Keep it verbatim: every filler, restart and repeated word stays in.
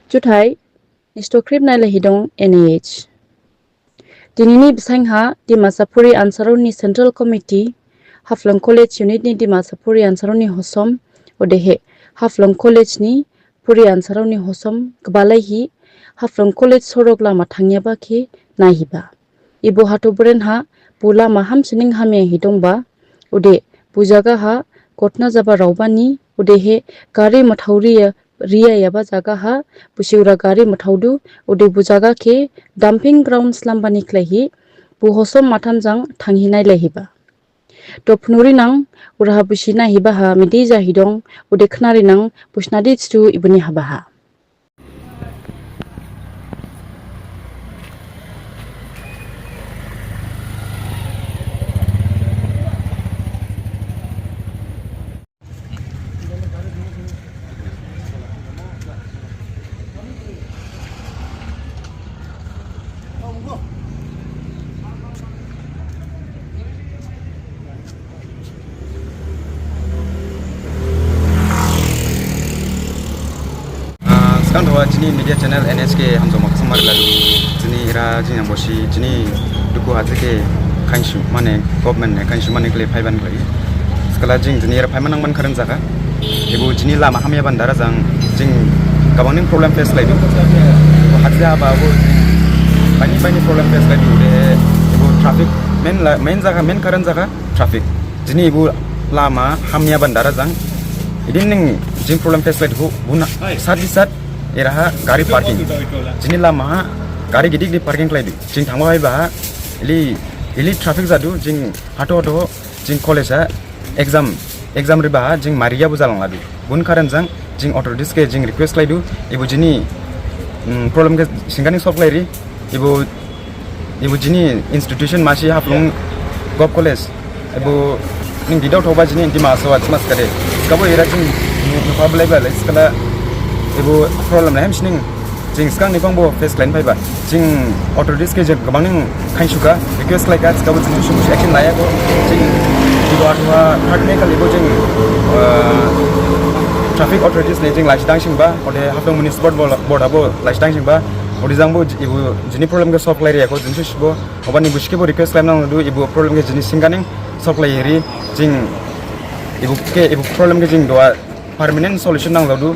Juthai, nisi khrip nailaihi dong N A H. Dinini bisaing ha Dimasa Phuri Ansarao ni Central Committee, Haflong College Unit ni Dimasa Phuri Ansarao ni hosom, odehe Haflong College ni Phuri Ansarao ni hosom gbalaihi Haflong College sorok lama thangyaba khe naihiba. Ibo hatho bren ha bo lama hamsining hamya hi dongba, ode bo jaga ha gotna jaba raobani, odehe gari mathauri ya, riya yaba jaga ha busi ura gari mathaodu, ode bo jaga khe dumping ground slambani khlaihi bo hosom matham jang thanghi nailaihiba. To phunuri nang, ura ha busi naihiba ha midi jahi dong, ode khnari nang, busnadi stu ibuni haba ha. Ah, sgang duha jini media channel N H K hamjaoma khasaoma riladu. Jini era jini nangbosi, jini dukhu hajike khainsu, mane government ne khainsu mane khlai phaiban khlai. Skala jing jini era phaiman nangban kharan jaga. Ibo jini lama hamya bandara jang jing gabangni problem face khlaidu. Ibo hajike haba bo baini baini problem face khlaidu. De ibo traffic main la, main jaga, main kharan jaga traffic. Jini ibo lama hamya bandara jang. Idin ning jing problem face khlaidu buna sat di sat era ha gari parking. Jini lama ha gari gidi gidi parking khlaidu. Jing thangba haiba ha ili, ili traffic jadu, jing hatho hatho jing college ha exam, exam riba ha jing mariya bo jalangladu. Bun kharan jang jing authorities khe jing request khlaidu, ibo jini, mm, problem khe singkani solve khlairi, ibo, ibo jini institution masi Haflong Govt College, ibo ning gidao thoba jini Dima Hasao ha smas khade. Skabo era jing nu-, nupha blaiba lai skala ibo problem na hem sining. Jing sgang ni bangbo face khlaina phaiba. Jing authorities khe jing gabang ning khainsuka, request khlaika, skabo jing susu action layakho. Jing ibo hatho ha third May khalibo jing, uh, traffic authorities ne jing laisi dangsingba, ode Haflong Municipal Board, Board habo laisi dangsingba, ode jangbo ibo jini problem khe solve khlairiyakho, jing susibo, obani busi khebo request khlainangdu, ibo problem khe jini singkani solve khlairi, jing ibo khe, ibo problem khe jing duha permanent solution nangjaodu.